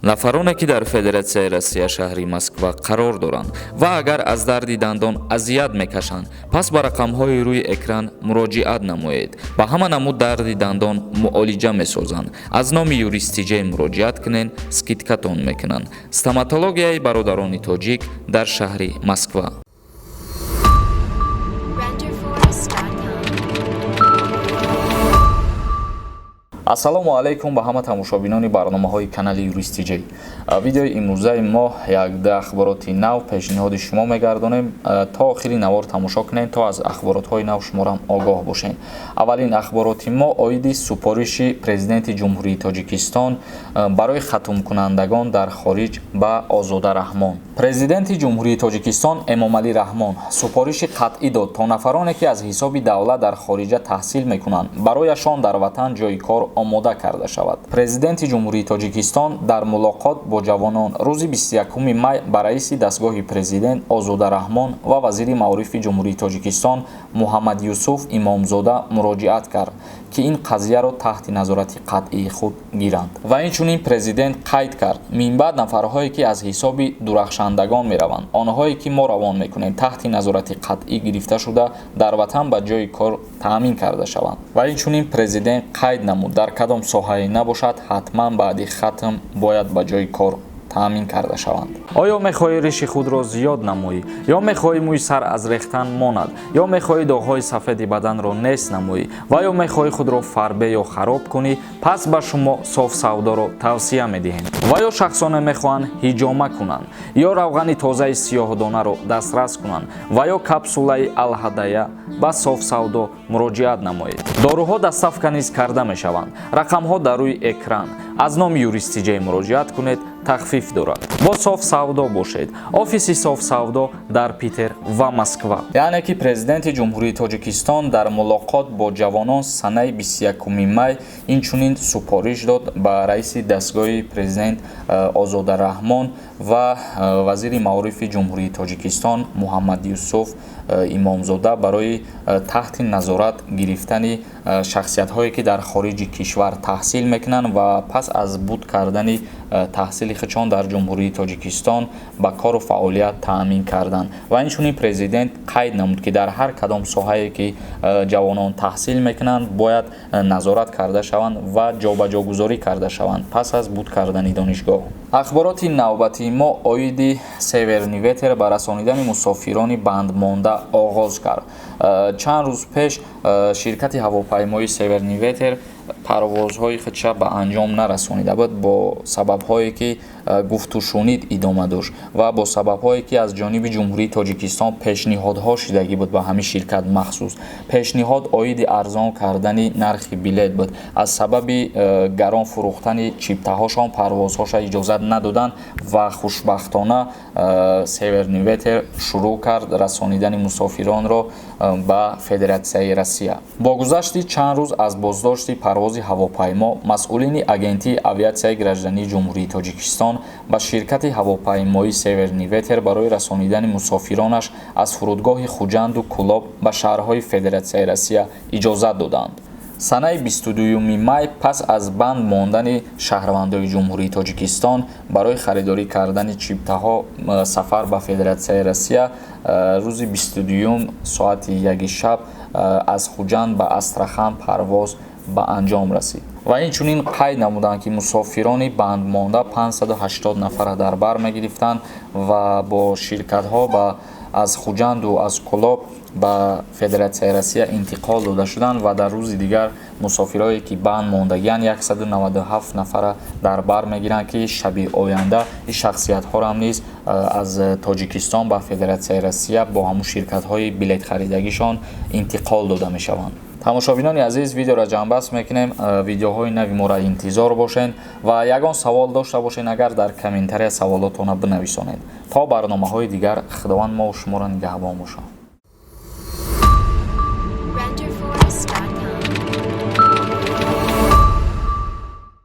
Нафароне, ки дар Федератсияи Россия, шаҳри Москва қарор доранд ва агар аз дарди дандон азият мекашанд, пас ба рақамҳои рӯи экран муроҷиат намоед. Ба ҳама намуд дарди дандон муолиҷа месозанд. Аз номи Юристиҷей муроҷиат кунед, скидка тон мекунанд. Стоматологияи бародарони тоҷик дар шаҳри Москва. Renderforest.com. Ассалому алайкум ба ҳама тамошобинони барномаҳои канали Юристиҷей. Видеои имрӯзаи мо якда ахбороти нав пешниҳоди шумо мегардонем. То охири навор тамошо кунед, то аз ахборотҳои нав шуморам огоҳ бошед. Аввалин ахбороти мо оиди супориши Президенти Ҷумҳурии Тоҷикистон барои хатмкунандагон дар хориҷ ба Озода Раҳмон. Президенти Ҷумҳурии Тоҷикистон Эмомалӣ Раҳмон супориши қатъӣ дод, то нафароне, ки аз ҳисоби давлат дар хориҷа таҳсил мекунанд, барояшон дар ватан ҷойи кор омода карда шавад. Президенти Ҷумҳурии Тоҷикистон дар мулоқот бо ҷавонон рӯзи 21 май ба раиси дастгоҳи президент Озода Раҳмон ва вазири маорифи Ҷумҳурии Тоҷикистон Муҳаммадюсуф Имомзода муроҷиат кард, ки ин қазияро таҳти назорати қатъии худ гиранд. Ва инчунин президент қайд кард: минбаъд нафарҳое, ки аз ҳисоби дурахшандагон мераванд, онҳое, ки мо равон мекунем, таҳти назорати қатъӣ гирифта шуда, дар ватан ба ҷойи кор таъмин карда шаванд. Ва инчунин президент қайд намуд: дар кадом соҳае набошад, ҳатман баъди хатм бояд ба ҷойи кор таъмин карда шаванд. Оё мехоҳӣ риши худро зиёд намоӣ, ё мехоҳӣ мӯи сар аз рехтан монад, ё мехоҳӣ доғҳои сафеди баданро нест намоӣ, ва ё мехоҳӣ худро фарбе ё хароб кунӣ? Пас ба шумо Соф Савдоро тавсия медиҳем. Ва ё шахсоне мехоҳанд ҳиҷома кунанд, ё равғани тозаи сиёҳдонаро дастрас кунанд, ва ё капсулаи Алҳадая, ба Соф Савдо муроҷиат намоед. Доруҳо доставка низ карда мешаванд. Рақамҳо дар рӯи экран. Аз номи Юристиҷей муроҷиат кунед, тахфиф дорад. Бо Соф Савдо бошед. Офиси Соф Савдо дар Питер ва Москва. Яъне ки Президенти Ҷумҳурии Тоҷикистон дар мулоқот бо ҷавонон санаи 21 май инчунин супориш дод ба раиси дастгоҳи президент Озода Раҳмон ва вазири маорифи Ҷумҳурии Тоҷикистон Муҳаммадюсуф Имомзода барои таҳти назорат гирифтани шахсиятҳое, ки дар хориҷи кишвар таҳсил мекунанд ва пас аз буд кардани таҳсили худшон дар Ҷумҳурии Тоҷикистон ба кору фаъолият таъмин карданд. Ва инчунин президент қайд намуд, ки дар ҳар кадом соҳае, ки ҷавонон таҳсил мекунанд, бояд назорат карда шаванд ва ҷобаҷогузорӣ карда шаванд пас аз буд кардани донишгоҳ. Ахбороти навбатии мо оиди Северный ветер ба расонидани мусофирони бандмонда оғоз кард. Чанд рӯз пеш ширкати ҳавопаймоии Северный ветер парвозҳои худша ба анҷом нарасонида буд бо сабабҳое, ки гуфтушунид идома дошт, ва бо сабабҳое, ки аз ҷониби Ҷумҳурии Тоҷикистон пешниҳодҳо шидагӣ буд. Ба ҳамин ширкат махсус пешниҳод оиди арзон кардани нархи билет буд. Аз сабаби гарон фурӯхтани чиптаҳошон парвозҳоша иҷозат надоданд ва хушбахтона Северный ветер шурӯъ кард расонидани мусофиронро ба Федератсияи Россия. Бо гузашти чанд рӯз аз боздошти парвози ҳавопаймо, масъулини Агентии авиатсияи граждании Ҷумҳурии Тоҷикистон ба ширкати ҳавопаймоии Северный ветер барои расонидани мусофиронаш аз фурудгоҳи Хуҷанду Кӯлоб ба шаҳрҳои Федератсияи Россия иҷозат доданд. Санаи 22 май, пас аз банд мондани шаҳрвандои Ҷумҳурии Тоҷикистон барои харидорӣ кардани чиптаҳо сафар ба Федератсияи Россия, рӯзи 22 соати 1 шаб аз Хуҷанд ба Астрахан парвоз ба анҷом расид. Ва инчунин қайд намуданд, ки мусофирони бандмонда 580 нафара дар бар мегирифтанд ва бо ширкатҳо ба аз Хуҷанду аз Кӯлоб ба Федератсияи Россия интиқол дода шуданд. Ва дар рӯзи дигар мусофирое, ки банд мондагианд, 197 нафара дар бар мегиранд, ки шаби оянда ин шахсиятҳоро низ аз Тоҷикистон ба Федератсияи Россия бо ҳамун ширкатҳои билетхаридагишон интиқол дода мешаванд. Тамошобинони азиз, видеоро ҷамъбаст мекунем. Видеоҳои нави моро интизор бошед ва ягон савол дошта бошед, агар дар комментария саволотона бинависонед. То барномаҳои дигар, Худованд мову шуморо нигаҳбон бошад.